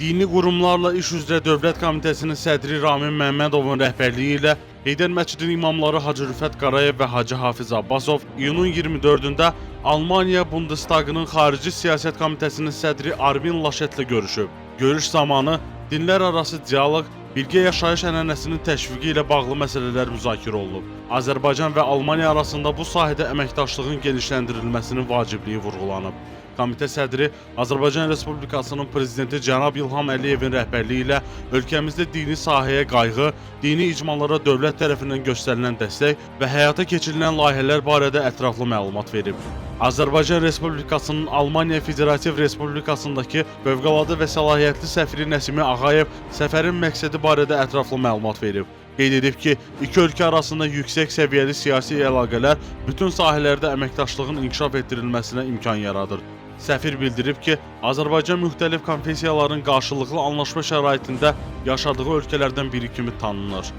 Dini Qurumlarla İş üzrə Dövlət Komitəsinin sədri Ramin Məmmədovun rəhbərliyi ilə Heydər məscidinin imamları Hacı Rüfət Qarayev və Hacı Hafiz Abbasov iyunun 24-də Almaniya Bundestagının Xarici Siyasət Komitəsinin sədri Armin Laşetlə görüşüb. Görüş zamanı dinlər arası dialoq, birgə yaşayış ənənəsinin təşviqi ilə bağlı məsələlər müzakirə olunub. Azərbaycan və Almaniya arasında bu sahədə əməkdaşlığın genişləndirilməsinin vacibliyi vurğulanıb. Komitə sədri Azərbaycan Respublikasının prezidenti cənab İlham Əliyevin rəhbərliyi ilə ölkəmizdə dini sahəyə qayğı, dini icmalara dövlət tərəfindən göstərilən dəstək və həyata keçirilən layihələr barədə ətraflı məlumat verib. Azərbaycan Respublikasının Almaniya Federativ Respublikasındakı fövqəladə və səlahiyyətli səfiri Nəsimi Ağayev səfərin məqsədi barədə ətraflı məlumat verib. Qeyd edib ki, iki ölkə arasında yüksək səviyyəli siyasi əlaqələr bütün sahələrdə əməkdaşlığın inkişaf etdirilməsinə imkan yaradır. Səfir bildirib ki, Azərbaycan müxtəlif konfessiyaların qarşılıqlı anlaşma şəraitində yaşadığı ölkələrdən biri kimi tanınır.